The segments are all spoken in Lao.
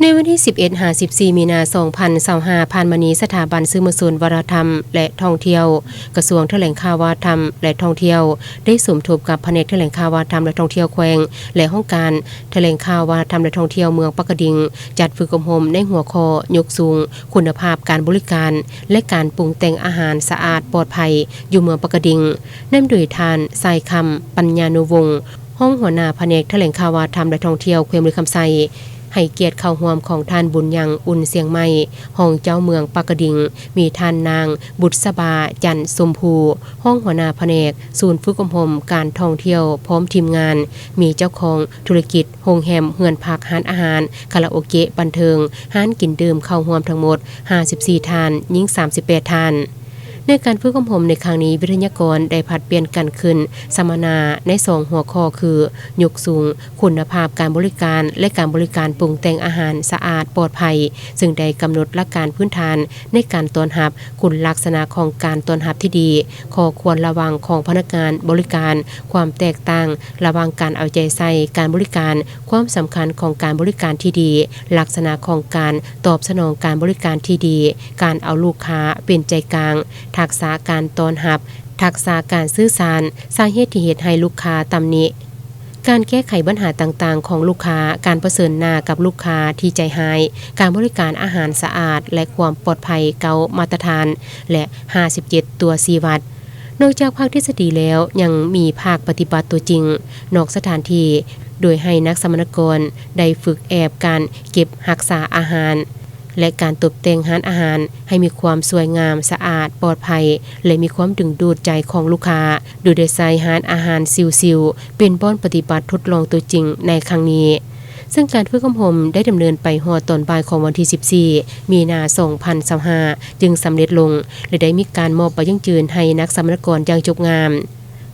ໃນວັນທີສິບເອັດຫາສິບສີ່ ມີນາ ສອງພັນຊາວຫ້າ ຜ່ານມານີ້ ສະຖາບັນສື່ມວນຊົນ ວັດທະນະທຳ ແລະ ທ່ອງທ່ຽວ ກະຊວງຖະແຫຼງຂ່າວ ວັດທະນະທຳ ແລະ ທ່ອງທ່ຽວ ໄດ້ສົມທົບກັບພະແນກຖະແຫຼງຂ່າວ ວັດທະນະທຳ ແລະ ທ່ອງທ່ຽວແຂວງ ແລະ ຫ້ອງການຖະແຫຼງຂ່າວ ວັດທະນະທຳ ແລະ ທ່ອງທ່ຽວເມືອງປາກກະດິງ ຈັດຝຶກອົບຮົມໃນຫົວຂໍ້ ຍົກສູງຄຸນນະພາບການບໍລິການ ແລະ ການປຸງແຕ່ງອາຫານສະອາດປອດໄພ ຢູ່ເມືອງປາກກະດິງ, ນຳໂດຍທ່ານ ຊາຍຄຳ ປັນຍານຸວົງ ຮອງຫົວໜ້າພະແນກຖະແຫຼງຂ່າວ ວັດທະນະທຳ ແລະ ທ່ອງທ່ຽວ ແຂວງບໍລິຄຳໄຊ, ໃຫ້ກຽດເຂົ້າຮ່ວມຂອງທ່ານ ບຸນຍັງ ອຸ່ນຊຽງໃໝ່ ຮອງເຈົ້າເມືອງປາກກະດິງ, ມີທ່ານນາງ ບຸດສະບາ ຈັນຊົມພູ ຮອງຫົວໜ້າພະແນກສູນຝຶກອົບຮົມການທ່ອງທ່ຽວ ພ້ອມທີມງານ, ມີເຈົ້າຂອງທຸລະກິດໂຮງແຮມ, ເຮືອນພັກ, ຮ້ານອາຫານ, ຄາຣາໂອເກະ, ບັນເທີງ, ຮ້ານກິນດື່ມເຂົ້າຮ່ວມທັງໝົດ ຫ້າສິບສີ່ ທ່ານ, ຍິງ ສາມສິບແປດ ທ່ານ. ໃນການຝຶກອົບຮົມໃນຄັ້ງນີ້, ວິທະຍາກອນໄດ້ຜັດປ່ຽນກັນຂຶ້ນສຳມະນາໃນສອງຫົວຂໍ້ຄື ຍົກສູງຄຸນນະພາບການບໍລິການ ແລະ ການບໍລິການປຸງແຕ່ງອາຫານສະອາດປອດໄພ, ເຊິ່ງໄດ້ກຳນົດຫຼັກການພື້ນຖານໃນການຕ້ອນຮັບ, ຄຸນລັກສະນະຂອງການຕ້ອນຮັບທີ່ດີ, ຂໍ້ຄວນລະວັງຂອງພະນັກງານບໍລິການ, ຄວາມແຕກຕ່າງລະຫວ່າງການເອົາໃຈໃສ່ການບໍລິການ, ຄວາມສຳຄັນຂອງການບໍລິການທີ່ດີ, ລັກສະນະຂອງການຕອບສະໜອງການບໍລິການທີ່ດີ, ການເອົາລູກຄ້າເປັນໃຈກາງ, ທັກສະການຕ້ອນຮັບ, ທັກສະການສື່ສານ, ສາເຫດທີ່ເຮັດໃຫ້ລູກຄ້າຕຳໜິ, ການແກ້ໄຂບັນຫາຕ່າງໆຂອງລູກຄ້າ, ການປະເຊີນໜ້າກັບລູກຄ້າທີ່ໃຈຮ້າຍ, ການບໍລິການອາຫານສະອາດ ແລະ ຄວາມປອດໄພ ເກົ້າ ມາດຕະຖານ ແລະ ຫ້າສິບເຈັດ ຕົວຊີ້ວັດ. ນອກຈາກພາກທິດສະດີແລ້ວ, ຍັງມີພາກປະຕິບັດຕົວຈິງ ນອກສະຖານທີ່, ໂດຍໃຫ້ນັກສຳມະນາກອນໄດ້ຝຶກແອບການເກັບຮັກສາອາຫານ ແລະ ການຕົບແຕ່ງຮ້ານອາຫານໃຫ້ມີຄວາມສວຍງາມ, ສະອາດ, ປອດໄພ ແລະ ມີຄວາມດຶງດູດໃຈຂອງລູກຄ້າ, ໂດຍໄດ້ໃຊ້ຮ້ານອາຫານຊິວໆ ເປັນບ່ອນປະຕິບັດທົດລອງຕົວຈິງໃນຄັ້ງນີ້. ເຊິ່ງການຝຶກອົບຮົມໄດ້ດຳເນີນໄປຮອດຕອນບ່າຍຂອງວັນທີສິບສີ່ ມີນາ ສອງພັນຊາວຫ້າ ຈຶ່ງສຳເລັດລົງ ແລະ ໄດ້ມີການມອບໃບຢັ້ງຢືນໃຫ້ນັກສຳມະນາກອນຢ່າງຈົບງາມ.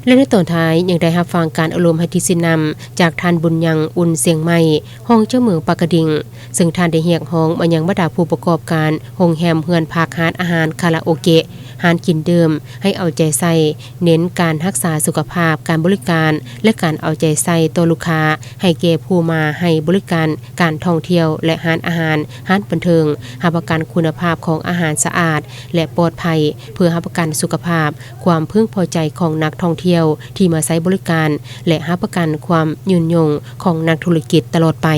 ແລະ ໃນຕອນທ້າຍຍັງໄດ້ຮັບຟັງການອົບຮົມໃຫ້ທິດຊີ້ນຳຈາກທ່ານ ບຸນຍັງ ອຸ່ນຊຽງໃໝ່ ຮອງເຈົ້າເມືອງປາກກະດິງ, ເຊິ່ງທ່ານໄດ້ຮຽກຮ້ອງມາຍັງບັນດາຜູ້ປະກອບການໂຮງແຮມ, ເຮືອນພັກ, ຮ້ານອາຫານ, ຄາຣາໂອເກະ, ຮ້ານກິນດື່ມ ໃຫ້ເອົາໃຈໃສ່ເນັ້ນການຮັກສາສຸຂະພາບ, ການບໍລິການ ແລະ ການເອົາໃຈໃສ່ຕໍ່ລູກຄ້າ ໃຫ້ແກ່ຜູ້ມາໃຫ້ບໍລິການການທ່ອງທ່ຽວ ແລະ ຮ້ານອາຫານ, ຮ້ານບັນເທີງ, ຮັບປະກັນຄຸນນະພາບຂອງອາຫານສະອາດ ແລະ ປອດໄພ ເພື່ອຮັບປະກັນສຸຂະພາບ, ຄວາມເພິ່ງພໍໃຈຂອງນັກທ່ອງທ່ຽວທີ່ມາໃຊ້ບໍລິການ ແລະ ຮັບປະກັນຄວາມຍືນຍົງຂອງນັກທຸລະກິດຕະຫຼອດໄປ.